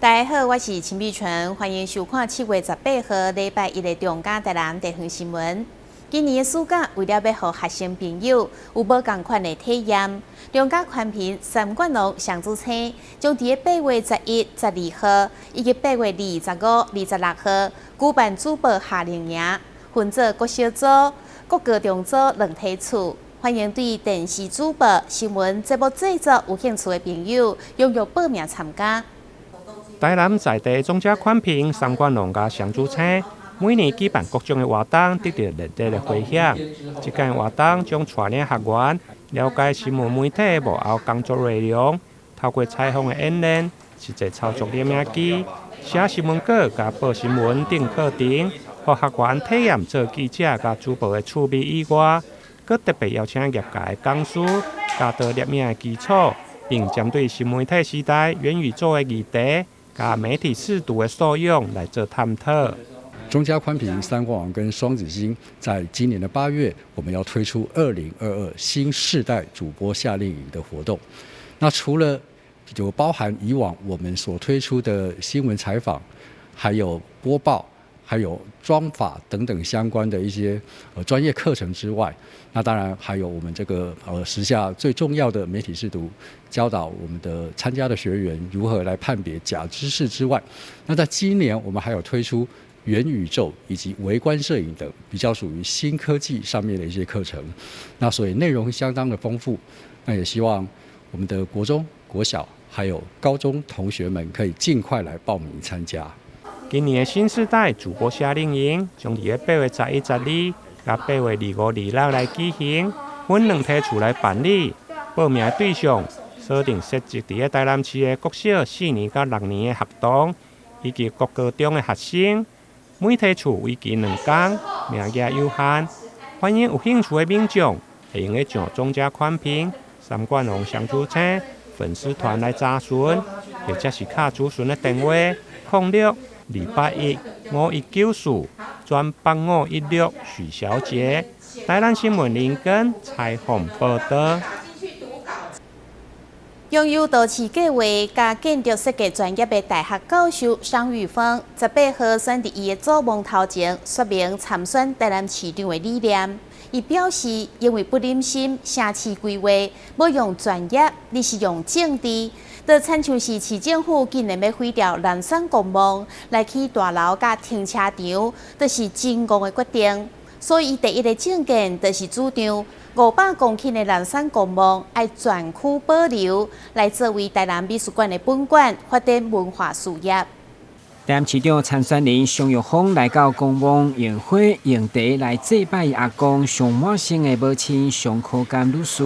大家好，我是陳美純，歡迎收看7月18號禮拜一的中嘉台南地方新聞。今年的暑假，為了欲予學生朋友有無仝款的體驗，中嘉寬頻三冠王雙子星將佇8月11、12號以及8月25、26號舉辦主播夏令營，分做國小組、國高中組兩梯次，歡迎對電視主播、新聞節目製作有興趣的朋友踴躍報名參加。台南在地中嘉寬頻三冠王佮雙子星，每年舉辦各種的活動，得著熱烈的迴響。這屆活動將帶領學員了解新聞媒體的幕後工作內容，透過採訪的演練、實際操作攝影機、寫新聞稿佮報新聞等課程，予學員體驗做記者佮主播的趣味以外，閣特別邀請業界的講師，教導攝影的基礎，並針對新媒體時代元宇宙的議題，佮媒體識讀的素養來做探討。中嘉寬頻三冠王跟雙子星，在今年的8月，我們要推出2022新世代主播夏令營的活動。那除了就包含以往我們所推出的新聞採訪，還有播報，還有妝髮等等相關的一些專業課程之外，那當然還有我們這個時下最重要的媒體識讀，教導我們的參加的學員如何來判別假知識之外，那在今年我們還有推出元宇宙以及微觀攝影等比較屬於新科技上面的一些課程，那所以內容相當的豐富。那也希望我們的國中、國小還有高中同學們可以盡快來報名參加。今年的新世代主播夏令營將佇8月11、12佮8月25、26來舉行，分兩梯次來辦理。報名對象鎖定設籍佇台南市的國小四年佮六年的學童，以及國高中的學生。每梯次為期2工，名額有限，歡迎有興趣的民眾會用得上中嘉寬頻三冠王雙子星粉絲團來查詢，或者是敲諮詢的電話：0628-15194轉8516許小姐。台南新聞林根採訪報道。擁有都市計畫佮建築設計專業的大學教授商玉峰，18號選佇伊的祖墓頭前說明參選台南市長的理念。伊表示，因為不忍心城市規劃無用專業，而是用政治，就親像是市政府竟然欲毀掉南山公墓來起大樓佮停車場，就是真戇的決定。所以，伊第一个政見就是主張500公頃的南山公墓愛全區保留，來作為台南美術館的本館，發展文化事業。台南市長參選人商玉峰來到公墓用花用茶來祭拜伊阿公商滿生的母親商可甘女士，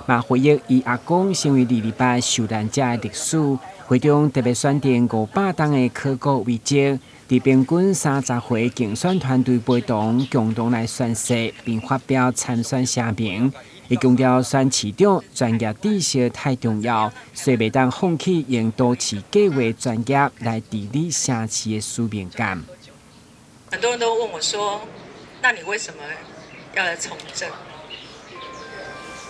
嘛回憶伊阿公成為二二八受難者的歷史。會中特別選定500棟的考古遺跡，佇平均30歲競選團隊陪同，共同來宣誓並發表參選聲明。伊強調選市長專業知識太重要，所以袂當放棄用都市計畫專業來治理城市的使命感。很多人都問我說：“那你為什麼要來從政？”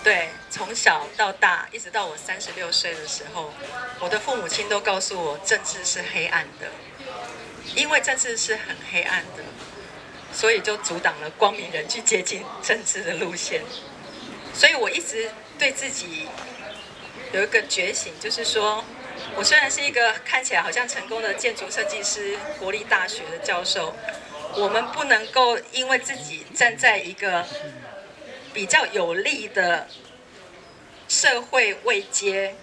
對，從小到大，一直到我36歲的時候，我的父母親都告訴我，政治是黑暗的，因為政治是很黑暗的，所以就阻擋了光明人去接近政治的路線。所以我一直對自己有一個覺醒，就是說我雖然是一個看起來好像成功的建築設計師、國立大學的教授，我們不能夠因為自己站在一個比較有利的社會位階，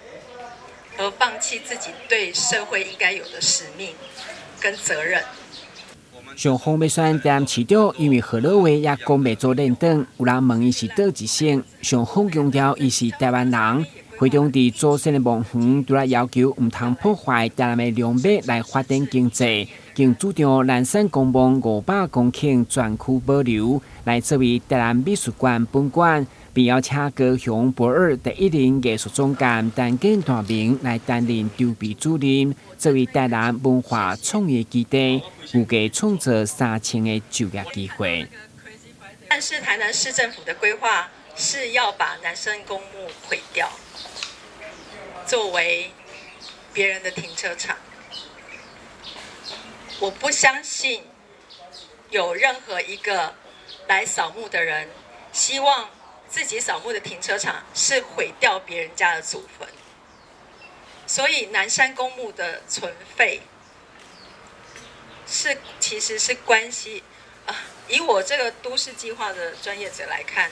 而放棄自己對社會應該有的使命跟責任。商玉峰欲選台南市長，因為河洛話也講袂做輪轉，有人問伊是佗一省，商玉峰強調伊是台灣人。會中佇祖先的墓園，除了要求毋通破壞台南的龍脈來發展經濟，更主張南山公墓500公頃全區保留，來作為台南美術館本館，並邀請高雄駁二第一任藝術總監陳建大明來擔任籌備主任，作為台南文化創意基地，預計創造3000個就業機會。但是台南市政府的規劃是要把南山公墓毀掉，作為別人的停車場。我不相信有任何一個來掃墓的人，希望自己掃墓的停車場是毀掉別人家的祖墳。所以南山公墓的存廢是其實是關係啊，以我這個都市計劃的專業者來看，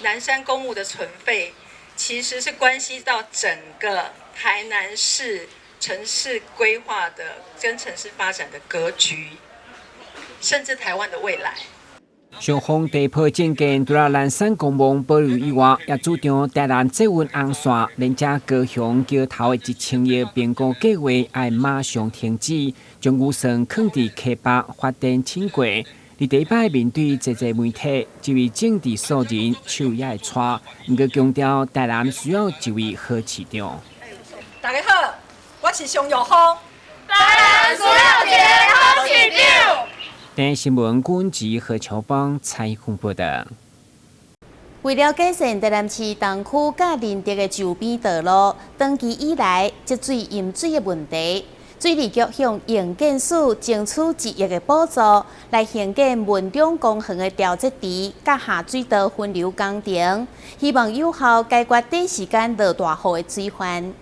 南山公墓的存廢其實是關係到整個台南市城市規劃的跟城市發展的格局，甚至台灣的未來。雙方地皮政見，除了南山公墓保留以外，也主張台南捷運紅線連接高雄橋頭的1000億評估計劃愛馬上停止，將預算囥佇溪北發展輕軌。佇第一擺面對濟濟媒體，這位政治素人手也會掣，毋過強調台南需要一位好市長。大家好，我是商玉芳。台南需要一个好市長。台視新聞軍籍何秋邦採訪報道。為了改善台南市東區佮仁德的周邊道路，長期以來積水淹水的問題，水利局向營建署爭取1億的補助，來興建文中公園的調節池佮下水道分流工程，希望有效解決短時間落大雨的水患。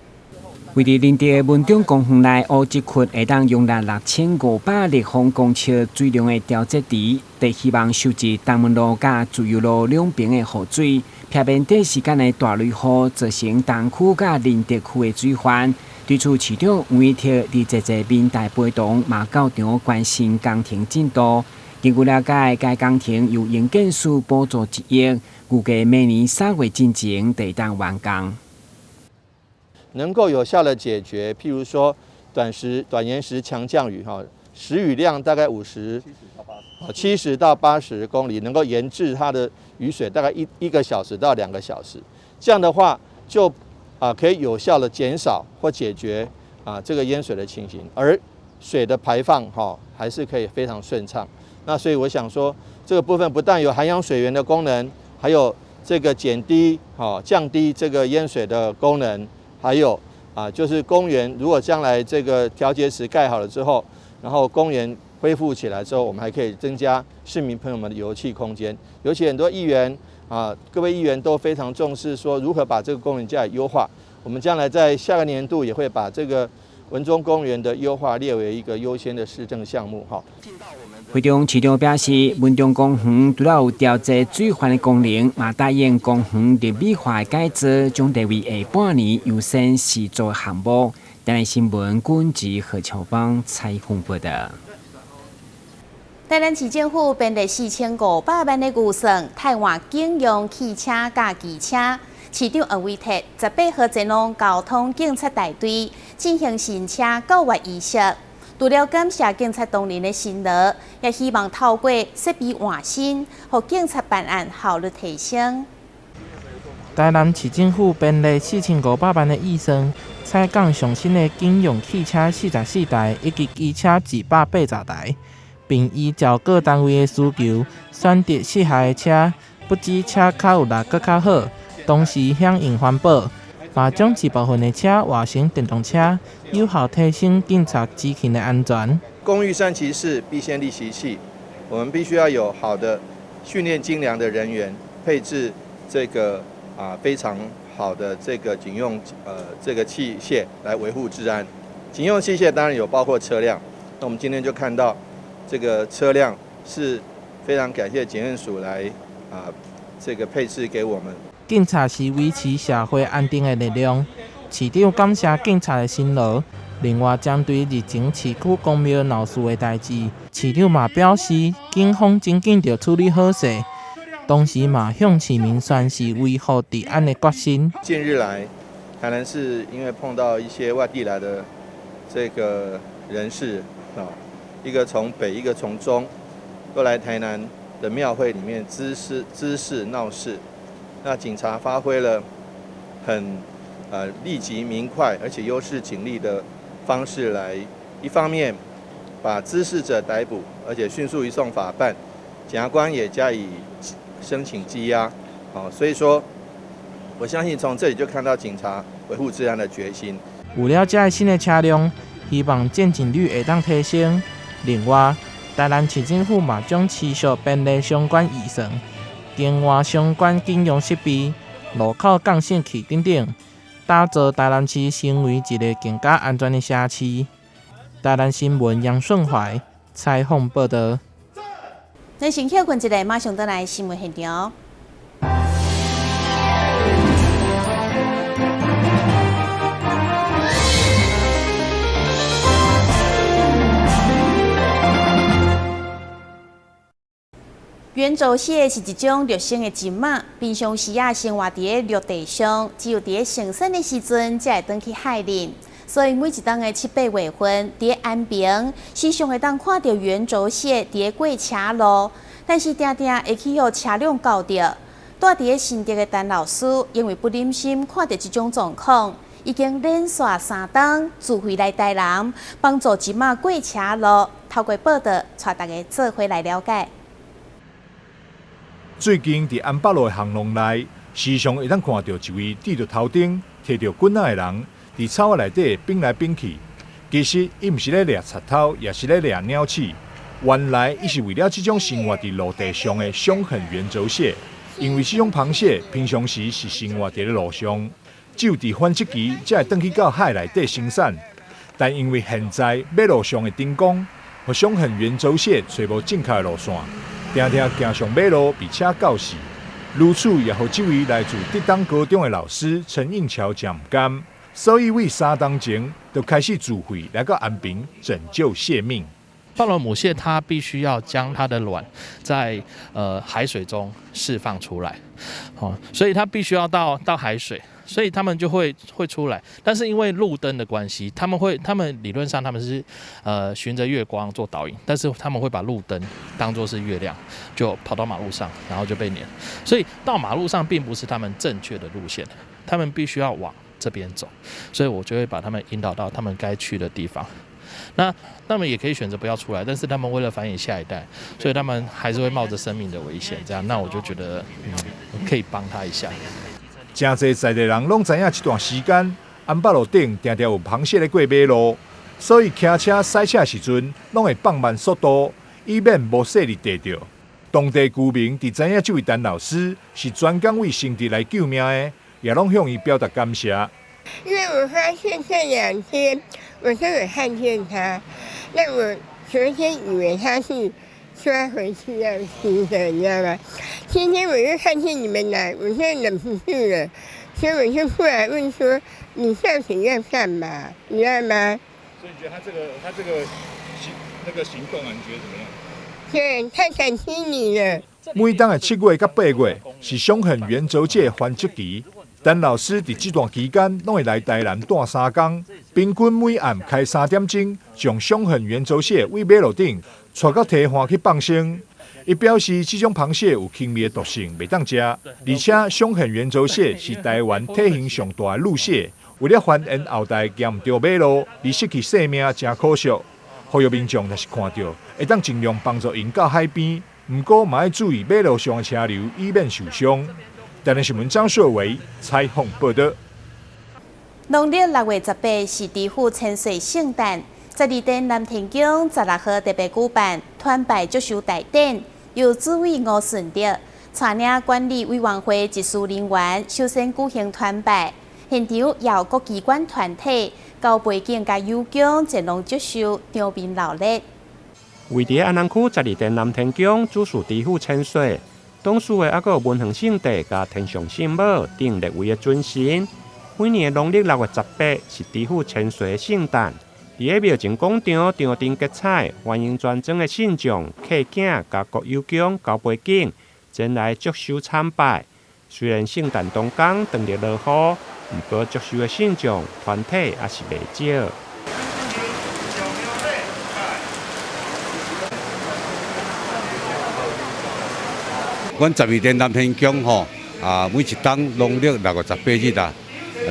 位佇仁德的文中公園內，烏一窟會當容納6500立方公尺水量的調節池，佇希望收集東門路佮自由路兩邊的雨水，避免短時間的大雷雨造成東區佮仁德區的水患。對此，市長黃偉哲佇濟濟民代陪同嘛到場關心工程進度。根據了解，該工程由營建署補助1億，預計明年3月進前就會當完工。能夠有效的解決，譬如說短時、短延時強降雨，哈，時雨量大概50、70到80公里，能夠延滯它的雨水大概一個小時到2個小時，這樣的話就可以有效的減少或解決這個淹水的情形，而水的排放哈還是可以非常順暢。那所以我想說，這個部分不但有涵養水源的功能，還有這個減低、降低這個淹水的功能。還有就是公園如果將來這個調節池蓋好了之後，然後公園恢復起來之後，我們還可以增加市民朋友們的遊憩空間。尤其很多議員啊，各位議員都非常重視說如何把這個公園加以優化。我們將來在下個年度也會把這個文中公園的優化列為一個優先的市政項目。哈。會中市長表示，文中公園除了有調節水患的功能，嘛答應公園綠美化的改造，將列為下半年優先施作項目。台視新聞軍籍何秋芳採訪報道。台南市政府編列4500萬的預算，汰換警用汽車佮機車。市長黃偉哲18號前往交通警察大隊進行新車繳閱儀式。除了感謝警察同仁的辛勞，也希望透過設備換新，予警察辦案效率提升。台南市政府編列4500萬的預算，採購上新的警用汽車44台，以及機車280台，並依照各單位的需求選擇適合的車，不只車較有力，閣較好，同時響應環保。嘛將一部分的車換成電動車，有效提升警察執勤的安全。工欲善其事，必先利其器。我們必須要有好的訓練精良的人員，配置這個非常好的這個警用這個器械來維護治安。警用器械當然有包括車輛，那我們今天就看到這個車輛是非常感謝檢驗署來這個配置給我們。警察是維持社會安定的力量，市長感謝警察的辛勞。另外，針對日前市區公廟鬧事的代誌，市長嘛表示，警方真緊著處理好勢，同時嘛向市民宣示維護治安的決心。近日來，台南市因為碰到一些外地來的這個人士啊，一個從北，一個從中，都來台南的廟會裡面滋事、滋事鬧事。那警察發揮了很立即明快，而且優勢警力的方式來，一方面把滋事者逮捕，而且迅速移送法辦，檢察官也加以申請羈押。好，所以說我相信從這裡就看到警察維護治安的決心。有了這个新的車輛，希望戰勤率會當提升。另外，台南市政府嘛將持續編列相關預算，更換相關警用設備、路口降線器等等，打造台南市成為一个更加安全的城市。台南新聞楊順懷採訪報導。咱先歇睏一下，馬上轉來新聞現場。圓軸蟹是一種陸生的蟳仔，平常時啊生活佇咧陸地上，只有佇咧生產的時陣才會轉去海裡。所以每一冬的七八月份，佇咧安平，時常會當看著圓軸蟹佇咧過車路，但是定定會去予車輛轎著。住佇咧新竹的陳老師，因為不忍心看著這種狀況，已經連續三冬自費來台南幫助蟳仔過車路。透過報導，帶大家做伙來了解。最近佇安北路的巷弄內，時常會當看著一位拄著頭燈、提著棍仔的人，佇草仔內底反來反去。其實，伊毋是咧掠賊偷，也是咧掠鳥鼠。原來，伊是為了這種生活佇陸地上的傷痕圓軸蟹。因為這種螃蟹平常時是生活佇咧陸上，只有佇繁殖期才會轉去到海內底生產。但因為現在馬路上的燈光，予傷痕圓軸蟹揣無正確的路線。定定行上馬路被車轎死，如此也予這位來自竹東高中的老師陳應橋誠毋甘，所以為三冬前就開始自費來到安平拯救蟹命。放卵母蟹它必須要將它的卵在海水中釋放出來，所以它必須要到海水，所以它們就會出來。但是因為路燈的關係，他們理論上他們是循著月光做導引，但是他們會把路燈當作是月亮，就跑到馬路上，然後就被碾。所以到馬路上並不是他們正確的路線，他們必須要往這邊走，所以我就會把他們引導到他們該去的地方。那他們也可以選擇不要出來，但是他們為了繁衍下一代，所以他們還是會冒着生命的危險。這樣，那我就覺得，可以幫他一下。誠濟在地人攏知影這段時間安北路頂定定有螃蟹咧過馬路，所以騎車、駛車時陣攏會放慢速度，以免無細膩趯著。當地居民佇知影這位陳老師是專工為新竹來救命的，也攏向伊表達感謝。因為我發現這兩天我都有看見他，那我昨天以為他是抓回去要吃的，你知道嗎？今天我又看見你們來，我就忍不住了，所以我就過來問說：你到底要幹嘛？你知道嗎？所以你覺得他這個行動啊，你覺得怎麼樣？對，太感激你了。每當的7月佮8月是傷痕圓軸蟹繁殖期。陳老師佇這段期間，攏會來台南蹛三工，平均每暗開3點鐘，將傷痕圓軸蟹對馬路頂帶到堤岸去放生。伊表示，這種螃蟹有輕微的毒性，袂當食。而且，傷痕圓軸蟹是台灣體型上大的陸蟹，為了繁衍後代，行毋著馬路而失去性命，誠可惜。呼籲民眾若是看著，會當盡量幫助𪜶到海邊，毋過嘛愛注意馬路上的車流，以免受傷。台南新聞張碩維採訪報導。農曆6月18是知府千歲聖誕，十二殿南天宮16號特別舉辦團拜祝壽大典，由主委吳順德帶領管理委員會技術人員首先舉行團拜，現場由各機關團體、高背景佮有宮前往祝壽，場面熱鬧。位佇安南區十二殿南天宮主事知府千歲。董事的猶閣有文衡聖帝佮天上聖母等列位的尊神。每年農曆6月18是知府千歲的聖誕，佇咧廟前廣場張燈結綵，歡迎全莊的信眾、客囝佮國有宮、高背景前來祝壽參拜。雖然聖誕當工當日落雨，毋過祝壽的信眾團體也是袂少。阮十二殿南天宮吼啊，每一冬農曆6月18日啊，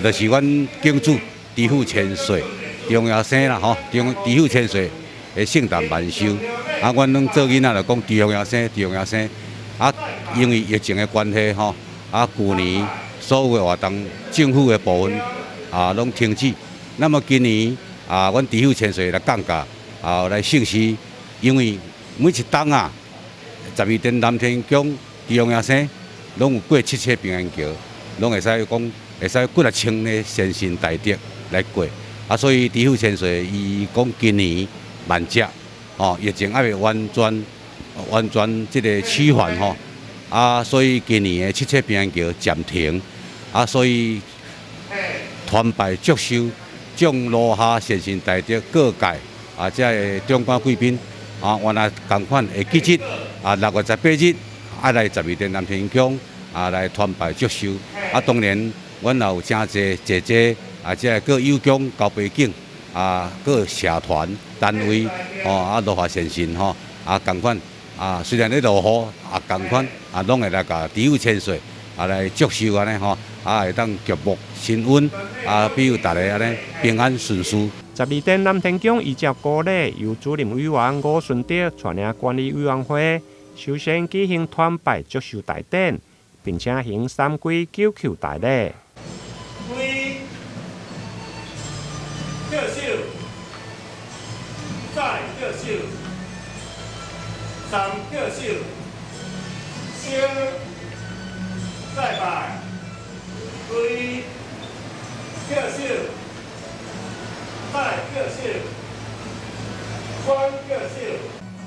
就是阮景主知府千歲中爺生啦吼，中知府千歲的聖誕萬壽。啊，阮攏做囡仔就講知府爺生，知府爺生。啊，因為疫情的關係吼，啊，舊年所有的活動政府的部分啊攏停止。那麼今年啊，阮知府千歲來降駕啊來聖事因為每一冬啊，十二殿南天宮豬王爺生，攏有過七彩平安橋，攏會使講會使幾若千个善信大德來過。啊，所以知府千歲伊講今年萬捷，吼，疫情猶未完全完全這個趨緩吼，啊，所以今年的七彩平安橋暫停，啊，所以團拜祝壽，眾路下善信大德各界啊，這个長官貴賓啊，原來仝款會記得啊，6月18日愛來十二殿南天宮啊來團拜祝壽。啊，當然，阮也有誠濟姐姐啊，這个各有宮交背景啊，各社團單位吼啊，路下善信吼啊，仝款啊，雖然咧落雨啊，仝款啊，攏會來共知府千歲啊來祝壽按呢吼，啊會當舉目神溫啊，庇佑大家按呢平安順遂。十二殿南天宮依照古禮，由主任委員吳順德帶領管理委員會，首先舉行團拜祝壽大典，並且行三歸九叩大禮。歸，叩首，再叩首，三叩首，先再拜，歸，叩首，再叩首，關叩首。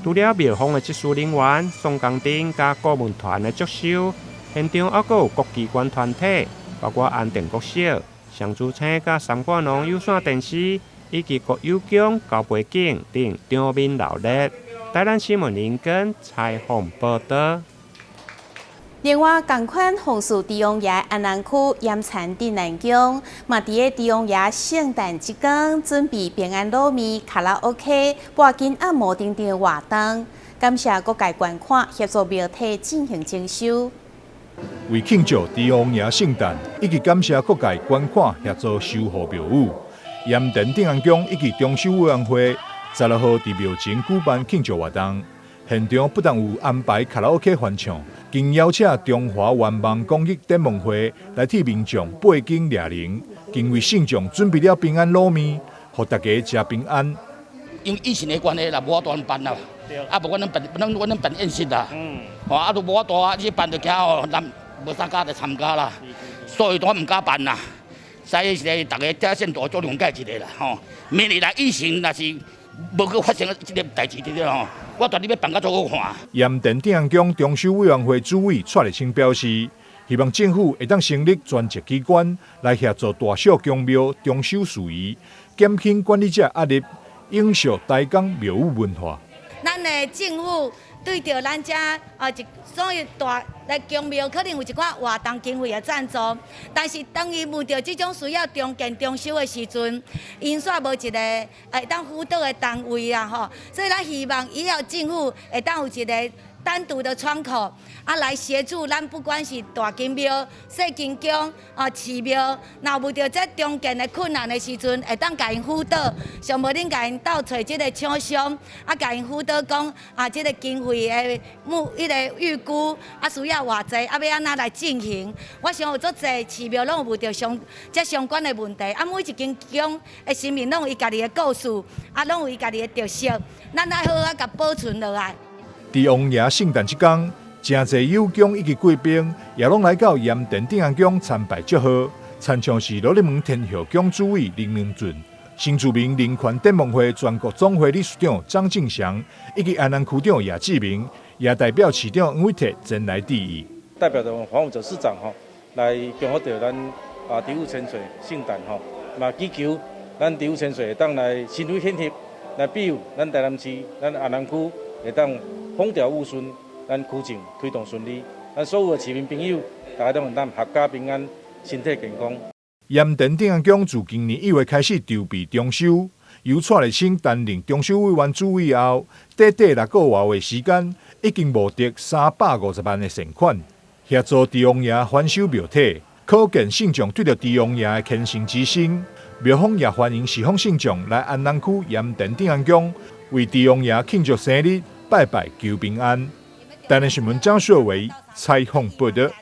除了廟方的執事人員、宋江陣佮顧問團的祝壽，現場猶閣有各機關團體，包括安定國小、雙子星佮三冠王有線電視，以及國有宮、高背景等場面鬧熱。台南新聞林根採訪報導。另外，仝款奉祀豬王爺安南區鹽田鎮安宮，嘛佇咧豬王爺聖誕這工準備平安滷麵、卡拉 OK、撥筋按摩等等活動，感謝各界捐款協助廟體進行整修。為慶祝豬王爺聖誕，以及感謝各界捐款協助修護廟宇，鹽田鎮安宮以及裝修委員會16號佇廟前舉辦慶祝活動。現場不但有安排卡拉 OK 翻唱，更邀請中華願望公益展望會來替民眾背景掠靈，更為信眾準備了平安滷麵，予大家食平安。因為疫情的關係啦，無法度辦啦，啊，無阮攏辦，阮攏辦宴席啦，吼，啊，都無法度啊，這辦就驚吼，人無啥敢來參加啦，所以都毋敢辦啦。所以是大家這先大做諒解一下啦，吼。明年來疫情若是無閣發生這個代誌對吼，我絕對欲辦甲足好看。鹽田鎮安宮裝修委員會主委蔡立清表示，希望政府會當成立專責機關來協助大小宮廟裝修事宜，減輕管理者壓力，永續台港廟宇文化。咱的政府對著咱遮啊一所有大來宮廟，可能有一寡活動經費的贊助，但是當伊遇著這種需要重建裝修的時陣，𪜶煞無一個會當輔導的單位啊吼，所以咱希望以後政府會當有一個單獨的窗口啊，來協助咱，不管是大金廟、細金宮啊、寺廟，若遇著這重建的困難的時陣，會當共𪜶輔導，上無恁共𪜶鬥揣這個廠商，啊，共𪜶輔導講啊，這個經費的目，彼個預估啊，需要偌濟，啊，欲按怎來進行？我想有足濟寺廟攏有遇著相這相關的問題，啊，每一間宮的神明攏有伊家己的故事，啊，攏有伊家己的特色，咱愛好好共保存落來。佇王爺聖誕這工，誠濟有宮以及貴賓也攏來到鹽田鎮安宮參拜祝賀，親像是羅立門天后宮主委林明俊、新住民人權展望會全國總會理事長張進祥，以及安南區長葉志明，也代表市長黃偉哲前來致意。代表著黃偉哲市長吼，來祝福著咱啊知府千歲聖誕吼，嘛祈求咱知府千歲會當來神威顯赫，來庇佑咱台南市、咱安南區會當風調雨順，咱區政推動順利，咱所有的市民朋友，大家攏會當闔家平安，身體健康。鹽田鎮安宮自今年1月開始籌備裝修，由蔡麗清擔任裝修委員主委後，短短6個外的時間，已經募得350萬的善款，協助豬王爺翻修廟體，可見信眾對著豬王爺的虔誠之心。廟方也歡迎四方信眾來安南區鹽田鎮安宮，為豬王爺慶祝生日，拜拜求平安。台南新聞張秀維採訪報導。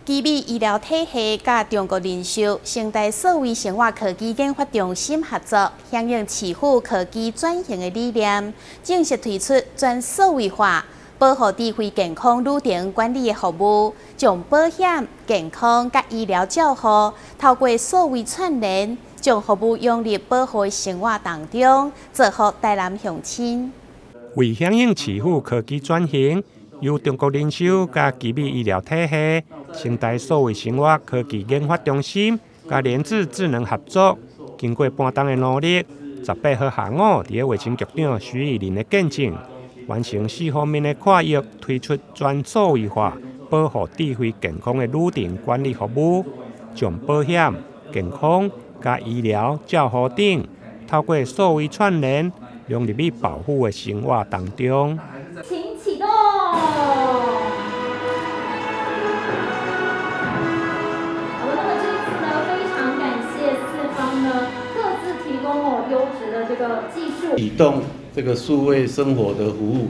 奇美醫療體系佮中國人壽、成大數位生活科技研發中心合作，響應市府科技轉型的理念，正式推出全數位化保護智慧健康旅程管理的服務，將保險、健康佮醫療照護透過數位串聯，將服務融入保護的生活當中，造福台南鄉親。為響應市府科技轉型，由中國人壽佮奇美醫療體系、成大數位生活科技研發中心佮聯智智能合作，經過半冬的努力，18號下午，佇咧衛生局長徐以林的見證，完成四方面的跨越，推出全數位化保護智慧健康的旅程管理服務，將保險、健康佮醫療照護等，透過數位串聯，融入去保護的生活當中。請啟動。好了，那麼這一次呢，非常感謝四方呢各自提供哦優質的這個技術，啟動這個數位生活的服務，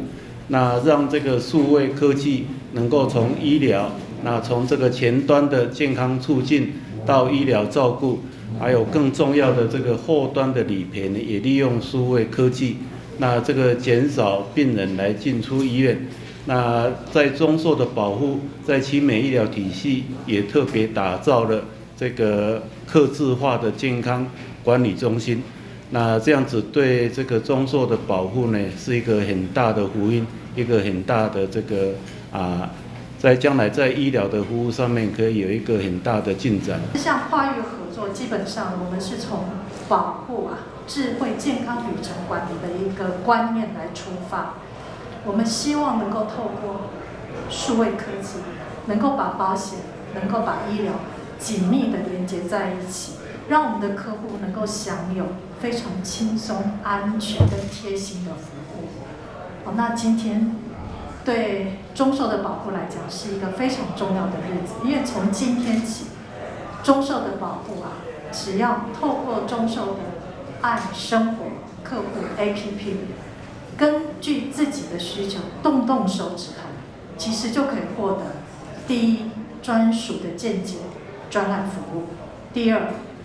那讓這個數位科技能夠從醫療，那從這個前端的健康促進到醫療照顧，還有更重要的這個後端的理賠呢，也利用數位科技。那這個減少病人來進出醫院，那在終壽的保護，在奇美醫療體系也特別打造了這個客製化的健康管理中心。那這樣子對這個終壽的保護呢，是一個很大的福音，一個很大的這個啊，在將來在醫療的服務上面可以有一個很大的進展。像跨域合作，基本上我們是從保護啊。智慧健康旅程管理的一個觀念來出發，我們希望能夠透過數位科技，能夠把保險、能夠把醫療緊密的連接在一起，讓我們的客戶能夠享有非常輕鬆、安全跟貼心的服務。好，那今天對終壽的保護來講是一個非常重要的日子，因為從今天起，終壽的保護啊，只要透過終壽的愛生活客戶 APP，根據自己的需求，動動手指頭，其實就可以獲得第一專屬的健檢專案服務，第二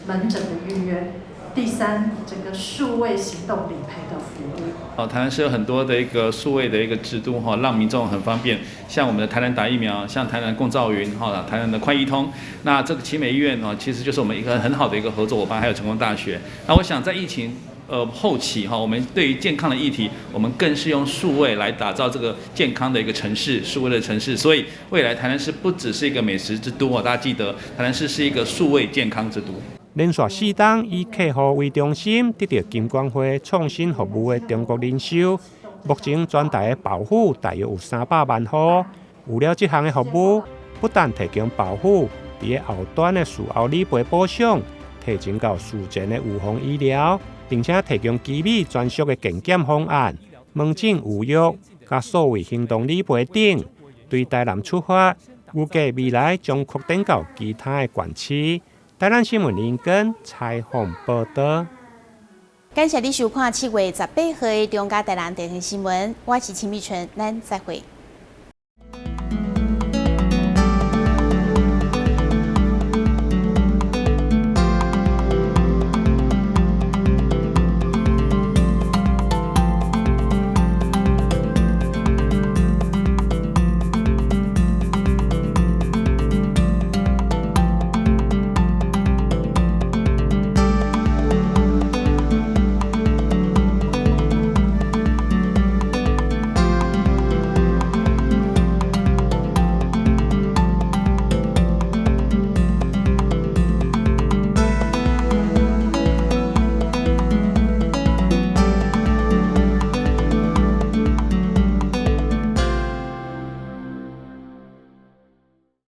門診的預約，第三整個數位行動理賠的服務。哦，台南市有很多的一個數位的一個制度哈，讓民眾很方便。像我們的台南打疫苗，像台南共照雲哈，台南的快易通。那這個奇美醫院哦，其實就是我們一個很好的一個合作夥伴，還有成功大學。那我想在疫情後期哈，我們對於健康的議題，我們更是用數位來打造這個健康的一個城市，數位的城市。所以未來台南市不只是一個美食之都哦，大家記得，台南市是一個數位健康之都。連續四冬以客戶為中心，得到金管會創新服務的中國人壽，目前全台的保戶大約有300萬戶。有了這項的服務，不但提供保戶佇後端的事後理賠保障，提前到事前的預防醫療，並且提供奇美專屬的健檢方案、門診預約、佮數位行動理賠等。對台南出發，預計未來將擴展到其他的縣市。台南新聞林根採訪報道。感謝你收看7月18號的中嘉台南電視新聞，我是秦美純，咱再會。